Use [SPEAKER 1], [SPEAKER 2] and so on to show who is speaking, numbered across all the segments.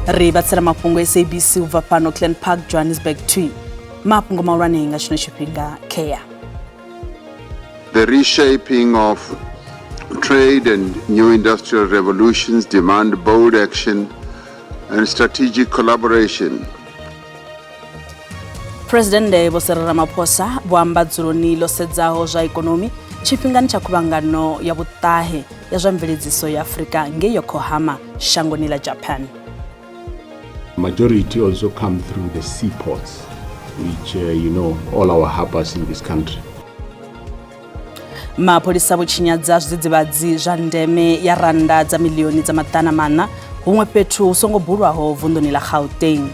[SPEAKER 1] Ri vhatsela mafhungo SABC u bva fhano Glen Park, Johannesburg 2. Mafhungo mahulwane nga tshino tshifhinga kea.
[SPEAKER 2] The reshaping of trade and new industrial revolutions demand bold action and strategic collaboration.
[SPEAKER 1] Presidennde Vho Cyril Ramaphosa vho amba dzuloni ḽo sedzaho zwa ikonomi tshifhingani tsha khuvhangano ya vhuṱahe ya zwa mveledziso ya Afrika ngei Yokohama shangoni ḽa Japan.
[SPEAKER 3] Majority also come through the seaports, which you know all our harbors in this country.
[SPEAKER 1] Mapholisa vho tshinyadza zwidzidzivhadzi zwa ndeme ya rannda dza miḽioni dza maḓana maṋa huṅwe fhethu hu songo bulwaho vunḓuni ḽa Gauteng.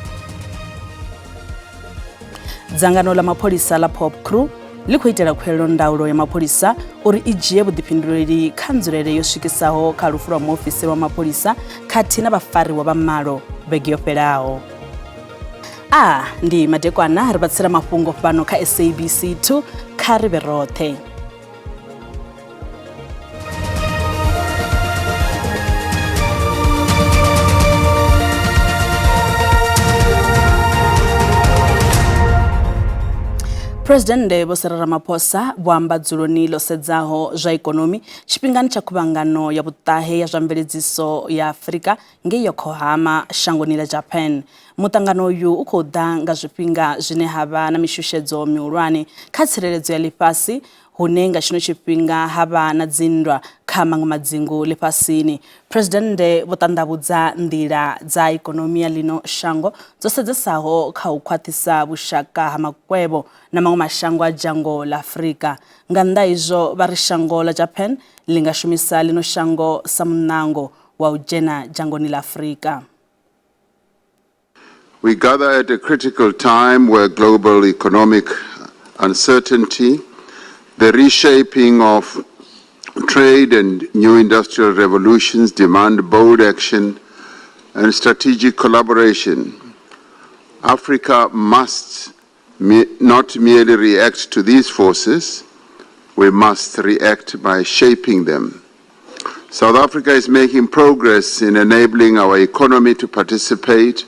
[SPEAKER 1] Dzangano ḽa mapholisa ḽa Pop Crew ḽi khou itela khuwelelo ndaulo ya mapholisa uri i dzhie vhuḓifhinduleli kha nzulele yo swikisaho kha lufu lwa muofisiri wa mapholisa khathihi na vhafariwa vha malo vhege yo fhelaho. A ndi madekwana ri vhatsela mafhungo fhano kha SABC 2 kha ri vhe roṱhe. Presidennde Vho Cyril Ramaphosa vho amba dzuloni ḽo sedzaho zwa ikonomi tshifhingani tsha khuvhangano ya vhuṱahe ya zwa mveledziso ya Afrika ngei Yokohama shangoni ḽa Japan. Muṱangano uyu u khou ḓa nga zwifhinga zwine ha vha na mishushedzo mihulwane kha tsireledzo ya ḽifhasi hune nga tshino tshifhinga ha vha na dzinndwa kha maṅwe madzingu ḽifhasini. Phresidennde vho ṱanḓavhudza nḓila dza ikonomi ya ḽino shango dzo sedzesaho kha u khwaṱhisa vhushaka ha makwevho na maṅwe mashango a dzhango ḽa Afrika. Nga nnḓa ha izwo, vha ri shango ḽa Japan ḽi nga shumisa ḽino shango sa muṋango wa u dzhena dzhangoni ḽa Afrika.
[SPEAKER 2] We gather at a critical time where global economic uncertainty, the reshaping of trade and new industrial revolutions demand bold action and strategic collaboration. Africa must not merely react to these forces, we must react by shaping them. South Africa is making progress in enabling our economy to participate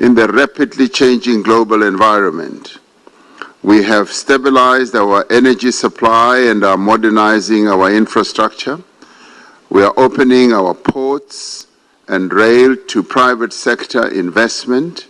[SPEAKER 2] in the rapidly changing global environment. We have stabilized our energy supply and are modernizing our infrastructure. We are opening our ports and rail to private sector investment.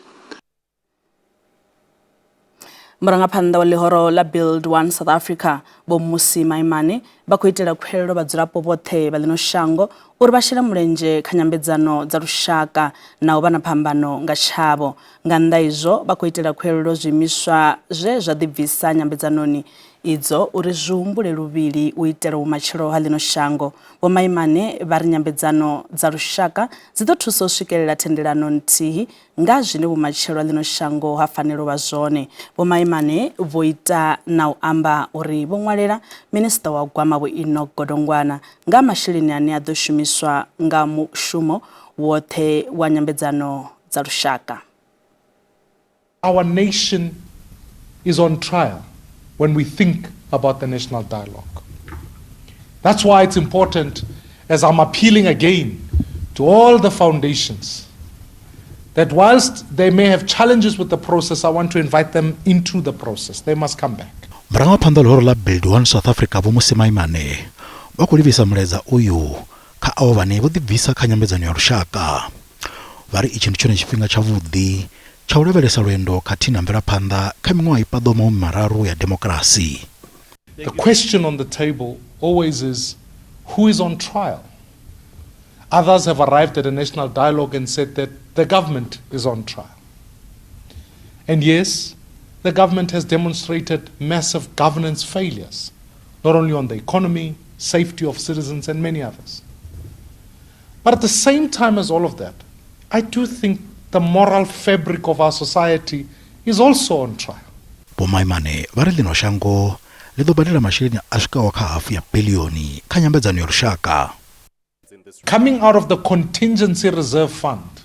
[SPEAKER 1] Murangaphanḓa wa ḽihoro ḽa Build One South Africa Vho Mmusi Maimane vha khou itela khuwelelo vhadzulapo vhoṱhe vha ḽino shango uri vha shele mulenzhe kha nyambedzano dza lushaka na u vha na phambano nga tshavho. Nga nnḓa izwo vha khou itela khuwelelo zwiimiswa zwe zwa ḓibvisa nyambedzanoni idzo uri zwi humbule luvhili u itela vhumatshelo ha ḽino shango. Vho Maimane vha ri nyambedzano dza lushaka dzi ḓo thusa u swikelela thendelano nthihi nga zwine vhumatshelo ha ḽino shango ha fanela u vha zwone. Vho Maimane vho ita na u amba uri vho ṅwalela Minisiṱa wa Gwama Vho Enoch Godongwana nga ha masheleni ane a ḓo shumiswa nga mushumo woṱhe wa nyambedzano dza lushaka.
[SPEAKER 4] Our nation is on trial when we think about the national dialogue. That's why it's important, as I'm appealing again to all the foundations, that whilst they may have challenges with the process, I want to invite them into the process. They must come back.
[SPEAKER 5] Murangaphanḓa ḽihoro ḽa Build One South Africa Vho Mmusi Maimane vha khou livhisa mulaedza uyu kha avho vhane vho ḓibvisa kha nyambedzano ya lushaka. Vha ri itshi ndi tshone tshifhinga tshavhuḓi tsha u lavhelesa lwendo khathihi na mvelaphanḓa kha miṅwaha i paḓaho mahumimararu ya demokirasi.
[SPEAKER 4] The question on the table always is, who is on trial? Others have arrived at a national dialogue and said that the government is on trial. And yes, the government has demonstrated massive governance failures, not only on the economy, safety of citizens, and many others. But at the same time as all of that, I do think the moral fabric of our society is also on trial.
[SPEAKER 5] Vho Maimane vha ri ḽino shango ḽi ḓo badela masheleni a swikaho kha hafu ya biḽioni kha nyambedzano ya lushaka.
[SPEAKER 4] Coming out of the Contingency Reserve Fund,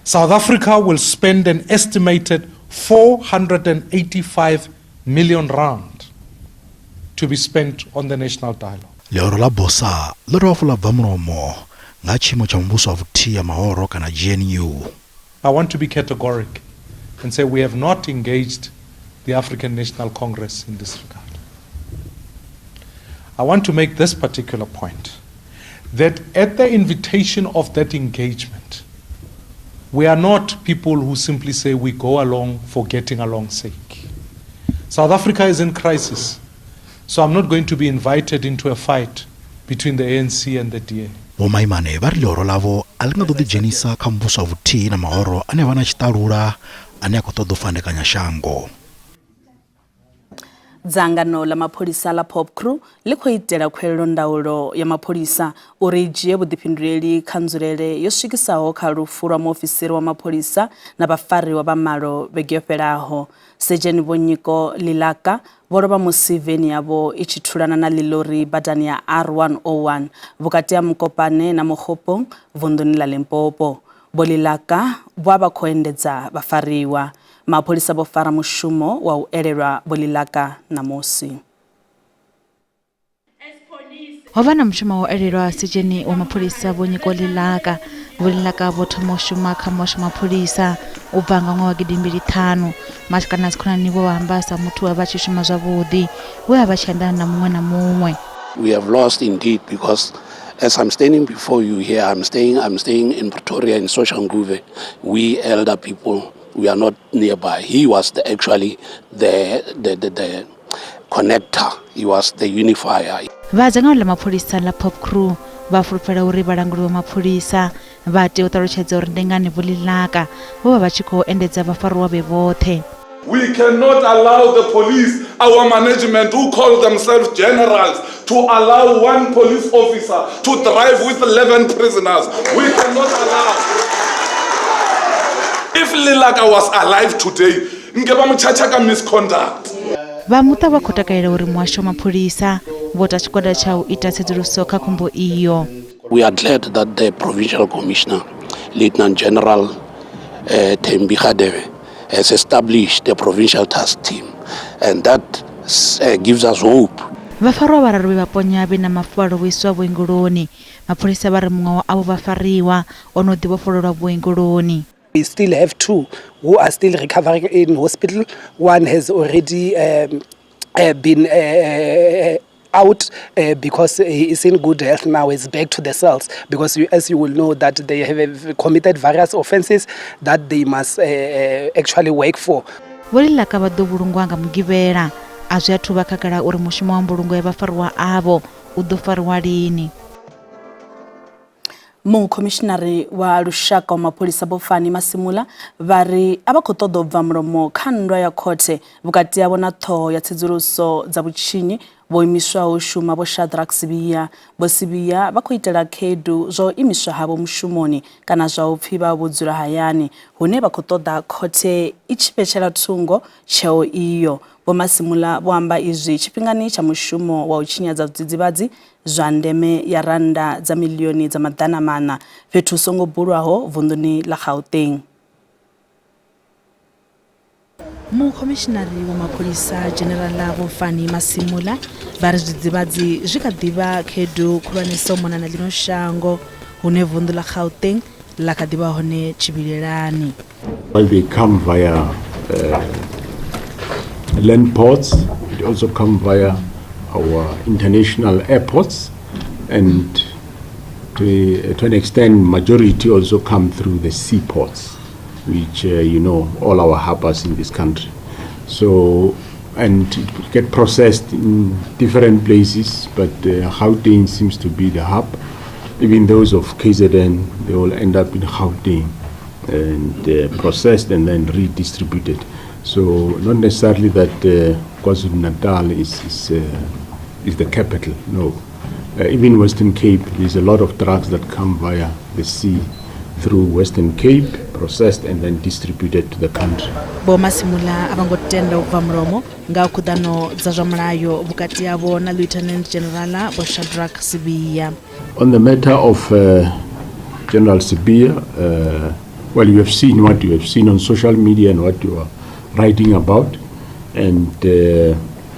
[SPEAKER 4] South Africa will spend an estimated 485 million rand to be spent on the national dialogue.
[SPEAKER 5] Ḽihoro ḽa BOSA ḽo dovha hafhu ḽa bva mulomo nga ha tshiimo tsha muvhuso wa vhuthihi ha mahoro kana GNU.
[SPEAKER 4] I want to be categoric and say we have not engaged the African National Congress in this regard. I want to make this particular point that at the invitation of that engagement, we are not people who simply say we go along for getting along sake. South Africa is in crisis, so I'm not going to be invited into a fight between the ANC and the DA.
[SPEAKER 5] Vho Maimane vha ri ḽihoro ḽavho a ḽi nga ḓo ḓidzhenisa kha muvhuso wa vhuthihi na mahoro ane a vha na tshiṱalula ane a khou ṱoḓa u fhandekanya shango.
[SPEAKER 1] Dzangano ḽa mapholisa ḽa POPCRU ḽi khou itela khuwelelo ndaulo ya mapholisa uri i dzhie vhuḓifhinduleli kha nzulele yo swikisaho kha lufu lwa muofisiri wa mapholisa na vhafariwa vha malo vhege yo fhelaho. Sedzheni Vho Nyiko Lilaka vho lovha musi veni yavho i tshi thulana na ḽiḽori badani ya R101 vhukati ha Mokopane na Mokgopong vunḓuni ḽa Limpopo. Vho Lilaka vho vha vha khou endedza vhafariwa. Mapholisa vho fara mushumo wa u elelwa Vho Lilaka ṋamusi.
[SPEAKER 6] Ho vha na mushumo wa u elelwa sedzheni wa mapholisa Vho Nyiko Lilaka. Vho Lilaka vho thoma u shuma kha muhasho wa mapholisa u bva nga ṅwaha wa gidimbili ṱhanu. Mashaka na dzikhonani vho vha amba sa muthu we a vha a tshi shuma zwavhuḓi, we a vha tshi anḓana na muṅwe na muṅwe.
[SPEAKER 7] We have lost indeed because as I'm standing before you here, I'm staying in Pretoria in Soshanguve. We elder people, we are not nearby. He was actually the connector. He was the unifier.
[SPEAKER 6] Vha dzangano ḽa mapholisa ḽa POPCRU vha fulufhela uri vhalanguli vha mapholisa vha tea u ṱalutshedza uri ndi ngani Vho Lilaka vho vha vha tshi khou endedza vhafariwa vhe vhoṱhe.
[SPEAKER 8] We cannot allow the police, our management who call themselves generals, to allow one police officer to drive with 11 prisoners. We cannot allow. If Lilaka was alive today, nke ba mo charge ka misconduct.
[SPEAKER 6] Vha muṱa vha khou takalela uri muhasho wa mapholisa vho ta tshigwada tsha u ita tsedzuluso kha khombo iyo.
[SPEAKER 7] We are glad that the provincial commissioner, Lieutenant General Thembi Hadebe, has established a provincial task team, and that gives us hope.
[SPEAKER 6] Vhafarwa vhararu vhe vha ponya vhe na mafuvhalo vho iswa vhuongeloni. Mapholisa vha ri muṅwe wa avho vhafariwa o no ḓi vhofhololwa vhuongeloni.
[SPEAKER 9] We still have two who are still recovering in hospital. One has already been out because he is in good health now. He's back to the cells because, as you will know, that they have committed various offenses that they must actually work for.
[SPEAKER 6] Vho Lilaka vha ḓo vhulungwa nga Mugivhela. A zwi athu vha khagala uri mushumo wa mbulungo ya vhafariwa avho u ḓo fariwa lini.
[SPEAKER 1] Mukhomishinari wa lushaka wa mapholisa Vho Fannie Masemola vha ri a vha khou ṱoḓa u bva mulomo kha nndwa ya khothe vhukati havho na ṱhoho ya tsedzuluso dza vhutshinyi vho imiswaho u shuma Vho Shadrack Sibiya. Vho Sibiya vha khou itela khaedu zwa u imiswa havho mushumoni kana zwa u pfhi vha vho dzula hayani hune vha khou ṱoḓa khothe i tshi vhetshela thungo tsheo iyo. Vho Masemola vho amba izwi tshifhingani tsha mushumo wa u tshinyadza zwidzidzivhadzi zwa ndeme ya rannda dza miḽioni dza maḓana maṋa fhethu hu songo bulwaho vunḓuni ḽa Gauteng. Mukhomishinari wa mapholisa Dzhenerala Vho Fannie Masemola vha ri zwidzidzivhadzi zwi kha ḓi vha khaedu khulwanesa u mona na ḽino shango hune vunḓu ḽa Gauteng ḽa kha ḓi vha hone tshivhilelani.
[SPEAKER 3] Well, they come via land ports. It also come via our international airports, and to an extent, majority also come through the seaports, which all our harbors in this country. So, and it get processed in different places, but Gauteng seems to be the hub. Even those of KZN, they will end up in Gauteng and processed and then redistributed. So not necessarily that KwaZulu-Natal is the capital, no. Even Western Cape, there's a lot of drugs that come via the sea through Western Cape, processed and then distributed to the country.
[SPEAKER 1] Vho Masemola a vho ngo tenda u bva mulomo nga khuḓano dza zwa mulayo vhukati havho na Lieutenant General Vho Shadrack Sibiya.
[SPEAKER 3] On the matter of General Sibiya, well, you have seen what you have seen on social media and what you are writing about. And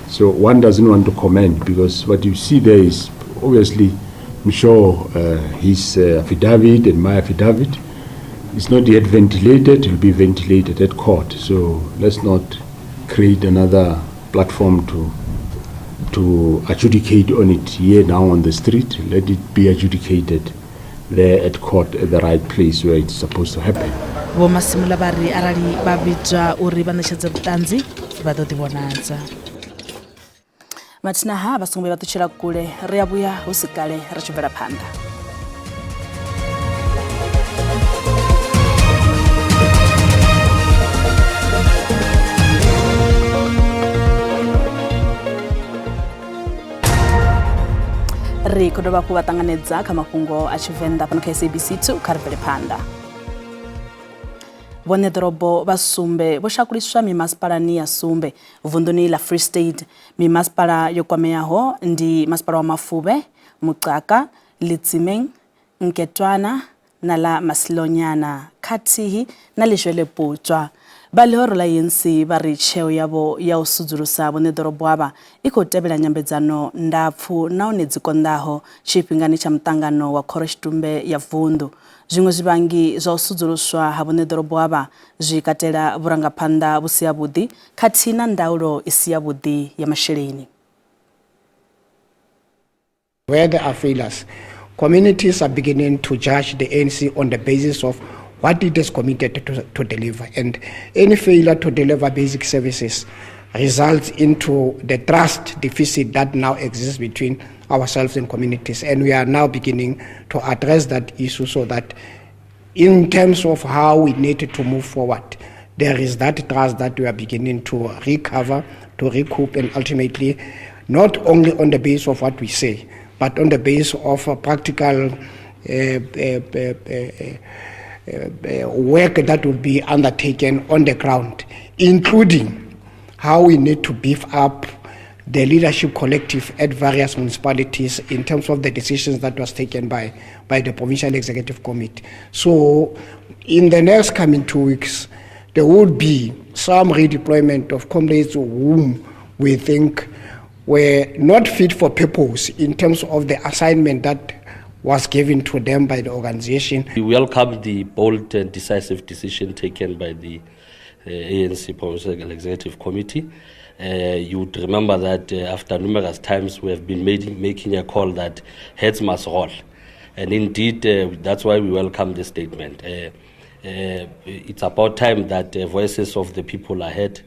[SPEAKER 3] so one doesn't want to comment because what you see there is obviously I'm sure his affidavit and my affidavit is not yet ventilated, it will be ventilated at court. So let's not create another platform to adjudicate on it here now on the street. Let it be adjudicated there at court at the right place where it's supposed to happen.
[SPEAKER 1] Vho Masimula vha ri arali vha vhidzwa uri vha ṋetshedze vhuṱanzi vha ḓo ḓivhonadza. Mathina ha vha songo vhuya vha ṱutshela kule, ri a vhuya hu si kale ri tshi bvela phanḓa. Ri khou dovha hafhu vha ṱanganedza kha mafhungo a Tshivenḓa fhano kha SABC 2, kha ri bvele phanḓa. Vhone ḓorobo vha sumbe vho shakuliswa mimasipalani ya sumbe vunḓuni ḽa Free State. Mimasipala yo kwameaho ndi masipala wa Mafube, Muqaka, Letsemeng, Nketwana na ḽa Masilonyana khathihi na Lizweleputswa. Vha ḽihoro ḽa ANC vha ri tsheo yavho ya u sudzulusa vhone ḓorobo avha i khou tevhela nyambedzano ndapfu nahone dzi konḓaho tshifhingani tsha muṱangano wa khorotshitumbe ya vunḓu. Zwiṅwe zwivhangi zwa u sudzuluswa ha vhone ḓorobo avha zwi katela vhurangaphanḓa vhu si havhuḓi khathihi na ndaulo i si yavhuḓi ya masheleni.
[SPEAKER 10] Where there are failures, communities are beginning to judge the ANC on the basis of what it is committed to deliver. And any failure to deliver basic services results into the trust deficit that now exists between ourselves and communities. And we are now beginning to address that issue so that in terms of how we need to move forward, there is that trust that we are beginning to recover, to recoup, and ultimately not only on the basis of what we say, but on the basis of a practical work that will be undertaken on the ground, including how we need to beef up the leadership collective at various municipalities in terms of the decisions that was taken by the Provincial Executive Committee. So in the next coming 2 weeks, there will be some redeployment of comrades whom we think were not fit for purpose in terms of the assignment that was given to them by the organization.
[SPEAKER 11] We welcome the bold and decisive decision taken by the ANC Provincial Executive Committee. You would remember that after numerous times we have been making a call that heads must roll. And indeed, that's why we welcome this statement. It's about time that the voices of the people are heard.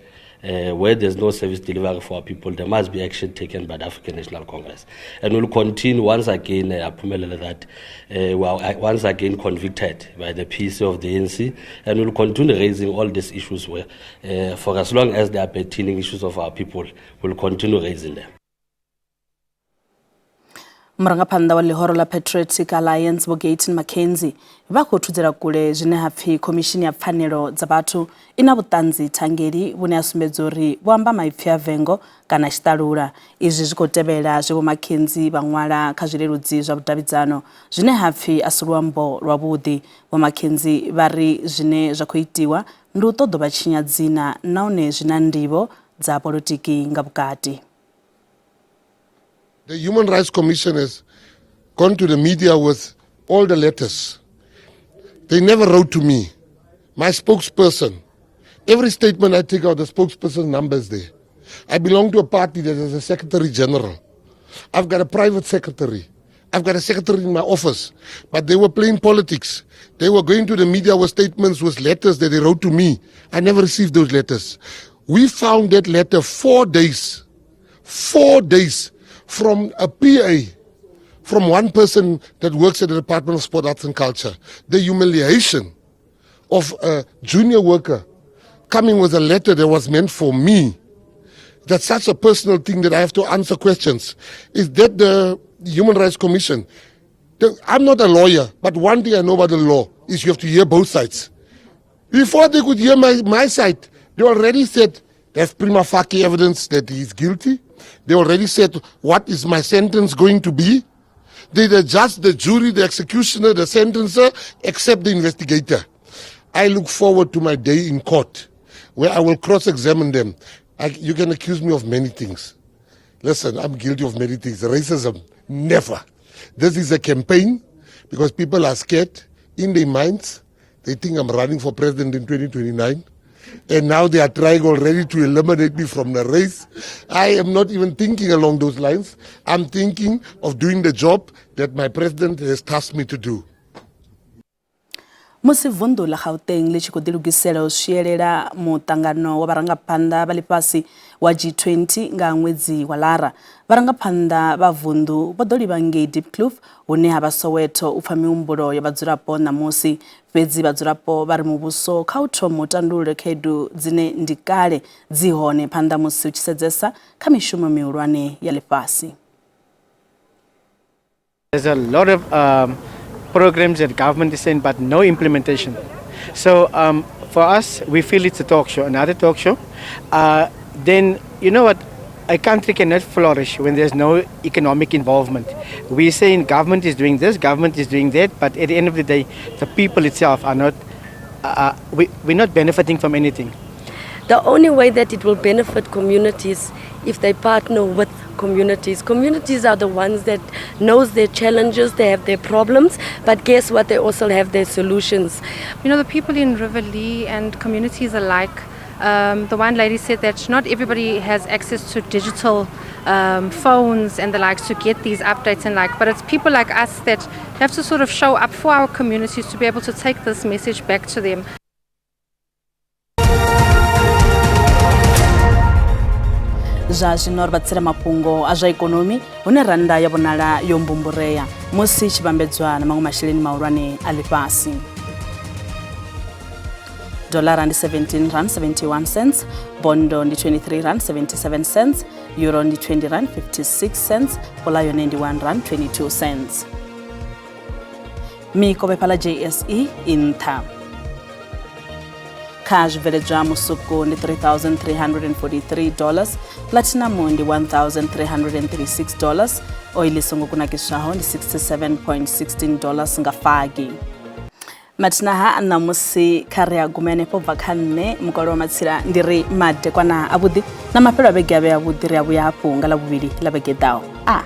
[SPEAKER 11] Where there's no service delivery for our people, there must be action taken by the African National Congress. And we'll continue once again, that we are once again convicted by the PEC of the ANC, and we'll continue raising all these issues where, for as long as they are pertaining issues of our people, we'll continue raising them.
[SPEAKER 1] Murangaphanḓa wa ḽihoro ḽa Patriotic Alliance Vho Gayton McKenzie vha khou thudzela kule zwine ha pfi Khomishini ya Pfanelo dza Vhathu i na vhuṱanzi thangeli vhune ha sumbedza uri vho amba maipfi a vengo kana tshiṱalula. Izwi zwi khou tevhela zwe Vho McKenzie vha ṅwala kha zwileludzi zwa vhudavhidzano zwine ha pfi a si luambo lwavhuḓi. Vho McKenzie vha ri zwine zwa khou itiwa ndi u ṱoḓa vha tshinya dzina nahone zwi na ndivho dza polotiki nga vhukati.
[SPEAKER 12] The Human Rights Commission has gone to the media with all the letters. They never wrote to me. My spokesperson, every statement I take out, the spokesperson's number is there. I belong to a party that has a secretary general. I've got a private secretary. I've got a secretary in my office. But they were playing politics. They were going to the media with statements, with letters that they wrote to me. I never received those letters. We found that letter 4 days. 4 days. From a PA, from one person that works at the Department of Sport, Arts and Culture. The humiliation of a junior worker coming with a letter that was meant for me. That's such a personal thing that I have to answer questions. Is that the Human Rights Commission? I'm not a lawyer, but one thing I know about the law is you have to hear both sides. Before they could hear my side, they already said there's prima facie evidence that he's guilty. They already said, what is my sentence going to be? They the judge, the jury, the executioner, the sentencer, except the investigator. I look forward to my day in court where I will cross-examine them. You can accuse me of many things. Listen, I'm guilty of many things. Racism, never. This is a campaign because people are scared in their minds. They think I'm running for president in 2029. And now they are trying already to eliminate me from the race. I am not even thinking along those lines. I'm thinking of doing the job that my president has tasked me to do.
[SPEAKER 1] Musi vunḓu ḽa Gauteng ḽi tshi khou ḓilugisela u swielela muṱangano wa vharangaphanḓa vha ḽifhasi wa G20 nga ṅwedzi wa Lara, vharangaphanḓa vha vunḓu vho ḓo livha ngei Diepkloof hune ha vha Soweto u pfa mihumbulo ya vhadzulapo ṋamusi. Fhedzi vhadzulapo vha ri muvhuso kha u thome u tandulule khaedu dzine ndi kale dzi hone phanḓa musi u tshi sedzesa kha mishumo mihulwane ya ḽifhasi.
[SPEAKER 13] There's a lot of programs that government is saying, but no implementation. So for us, we feel it's a talk show, another talk show. Then, you know what? A country cannot flourish when there's no economic involvement. We're saying government is doing this, government is doing that, but at the end of the day, the people itself are not, we're not benefiting from anything.
[SPEAKER 14] The only way that it will benefit communities if they partner with communities. Communities are the ones that knows their challenges, they have their problems, but guess what? They also have their solutions.
[SPEAKER 15] You know, the people in Riverlea and communities alike, the one lady said that not everybody has access to digital phones and the likes to get these updates and like, but it's people like us that have to sort of show up for our communities to be able to take this message back to them.
[SPEAKER 1] Zwa zwino ri vha tsela mafhungo a zwa ikonomi hune randa ya vhonala yo mbumburea musi tshi vhambedzwa na maṅwe masheleni mahulwane a ḽifhasi. Dollar ndi 17 rand 71 cents, bondo ndi 23 rand 77 cents, euro ndi 20 rand 56 cents, pola yone ndi 1 rand 22 cents. Mikovhe fhaḽa JSE i nṱha. Kha zwibveledzwa musuku ndi $3,343, platinum ndi $1,336, oil i songo kunakiswaho ndi $67.16 nga fagi. Mathinaha a ṋamusi kha ri a gume henefho bva kha nṋe mukolo wa matsila ndi ri madekwana avhuḓi na mafhelo a vhege avhe avhuḓi, ri a vhuya hafhu nga ḽavhuvhili ḽa vhege ḓaho. A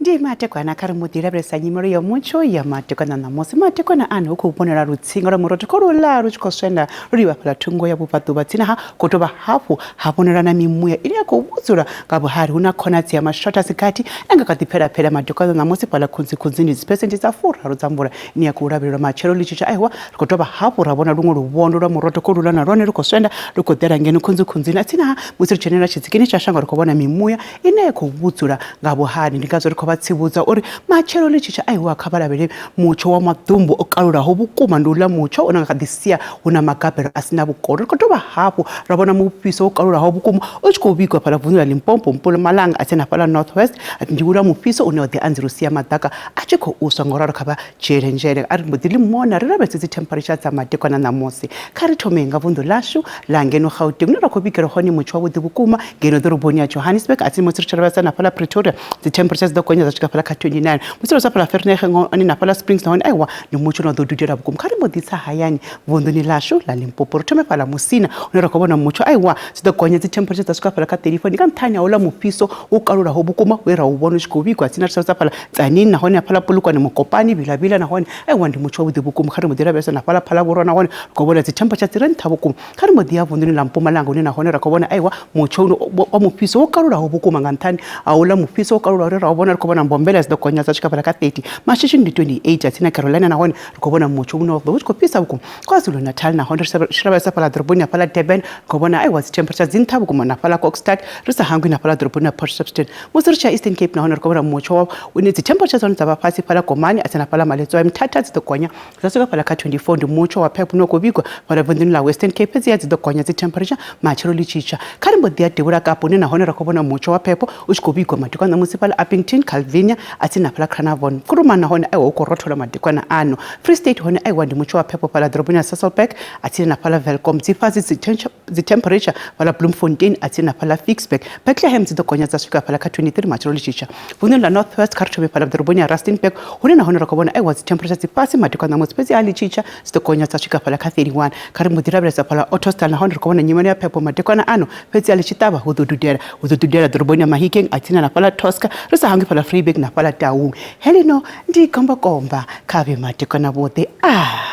[SPEAKER 16] Ndi matekwana kha ri mbo ḓi lavhelesa nyimelo ya mutsho ya matekwana ṋamusi. Matekwana ano hu khou vhonala lutsinga lwa murotho kho luḽa lu tshi khou swenda lu livha fhaḽa thungo ya vhubvaḓuvha tsini ha khou dovha hafhu ha vhonala na mimuya ine ya khou vhudzula nga vhuhali. Hu na khonadzeo ya mashotha sikati a nga kha ḓi phelapela matekwana ṋamusi fhaḽa khunzikhunzini dzi phesenthe dza 30 dza mvula ine ya khou lavhelelwa matshelo ḽi tshi tsha. Aiwa ri khou dovha hafhu ra vhona luṅwe luvhondo lwa murotho kho luḽa na lwone lu khou swenda lu khou ḓela ngeno khunzikhunzini a tsini ha musi ri dzhenela tshitsikini tsha shango ri khou vhona mimuya ine ya khou vhudzula nga vhuhali. Ndi ngazwo ri khou vha tsivhudza uri matshelo ḽi tshi tsha aiwa kha vha lavhelele mutsho wa maḓumbu o kalulaho vhukuma, ndi uḽa mutsho une nga kha ḓi sia hu na magabelo a sina vhukono. Ri khou dovha hafhu ra vhona mufhiso wo kalulaho vhukuma u tshi khou vhigwa fhaḽa vunḓu ḽa Limpopo, Mpumalanga a tsini na fhaḽa North West. Ndi uḽa mufhiso une wa ḓi anzela u sia maḓaka a tshi khou swa, ngauralo kha vha dzhiele nzhele. A ri mbo ḓi ḽi mona ri lavhelese dzi temperature dza madekwana ṋamusi. Kha ri thome nga vunḓu ḽashu ḽa ngeno Gauteng hune ra khou vhigela hone mutsho wavhuḓi vhukuma ngeno ḓoroboni ya Johannesburg a tsini musi ri tshi lavhelesa na fhaḽa Pretoria dzi temperature dzi ḓo gonya dza swika fhaḽa kha 29. Musi ro sa fhaḽa Vereeniging hone na fhaḽa Springs nahone aiwa ndi mutsho une wa ḓo dudela vhukuma. Kha ri mbo ḓi tsa hayani vunḓuni ḽashu ḽa Limpopo ri thome fhaḽa Musina hune ra khou vhona mutsho aiwa dzi ḓo gonya dzi temperature dza swika fhaḽa kha 34. Ndi nga nṱhani ha uḽa mufhiso wo kalulaho vhukuma we ra u vhona u tshi khou vhigwa tsini ri tshi fhaḽa Tzaneen nahone hafhaḽa Polokwane, Mokopane, Vilavila nahone aiwa ndi mutsho wavhuḓi vhukuma. Kha ri mbo ḓi lavhelesa na fhaḽa Phalaborwa nahone ri khou vhona dzi temperature dzi re nṱha vhukuma. Kha ri mbo ḓi ya vunḓuni ḽa Mpumalanga hune nahone ra khou vhona aiwa mutsho wa mufhiso wo kalulaho vhukuma nga nṱhani ha uḽa mufhiso wo kalulaho re ra u vhona. Ri khou vhona Mbombela dzi ḓo gonya dza swika fhaḽa kha 30, Mashishini ndi 28 a tsini na Carolina nahone ri khou vhona mutsho une wa ḓo vha u tshi khou fhisa vhukuma. KwaZulu-Natal nahone ri tshi lavhelesa fhaḽa ḓoroboni ya fhaḽa Durban ri khou vhona aiwa dzi temperature dzi nṱha vhukuma na fhaḽa Kokstad, ri sa hangwi na fhaḽa ḓoroboni ya Port Shepstone. Musi ri tshi ya Eastern Cape nahone ri khou vhona mutsho une dzi temperature dza hone dza vha fhasi fhaḽa Komani a tsini na fhaḽa Maletswai, Mthatha dzi ḓo gonya dza swika fhaḽa kha 24. Ndi mutsho wa phepho une wa khou vhigwa fhaḽa vunḓuni ḽa Western Cape, fhedziha dzi ḓo gonya dzi temperature matshelo ḽi tshi tsha. Kha ri mbo ḓi ya Devhula Kapa hune nahone ra khou vhona mutsho wa phepho u tshi khou vhigwa madekwana ṋamusi fhaḽa Upington, Calvin. Sardinia a tsini na fhaḽa Carnarvon. Kuruma nahone aiwa hu khou rothola madekwana ano. Free State hone aiwa ndi mutsho wa phepho fhaḽa ḓoroboni ya Sasolburg a tsini na fhaḽa Welkom. Dzi fhasi dzi temperature fhaḽa Bloemfontein a tsini na fhaḽa Ficksburg. Bethlehem dzi ḓo gonya dza swika fhaḽa kha 23 matshelo ḽi tshi tsha. Vunḓuni ḽa North West kha ri thome fhaḽa ḓoroboni ya Rustenburg hune nahone ra khou vhona aiwa dzi temperature dzi fhasi madekwana ṋamusi fhedzi ha ḽi tshi tsha dzi ḓo gonya dza swika fhaḽa kha 31. Kha ri mbo ḓi lavhelesa fhaḽa Ottosdal nahone ri khou vhona nyimele ya phepho madekwana ano fhedzi a ḽi tshi ṱavha hu ḓo dudela hu ḓo dudela ḓoroboni ya Mahikeng a tsini na fhaḽa Tosca ri sa hangwi fhaḽa Vryburg na fhaḽa Taung. Heḽino ndi gombokomba kha vhe madekwana vhoṱhe. Ah!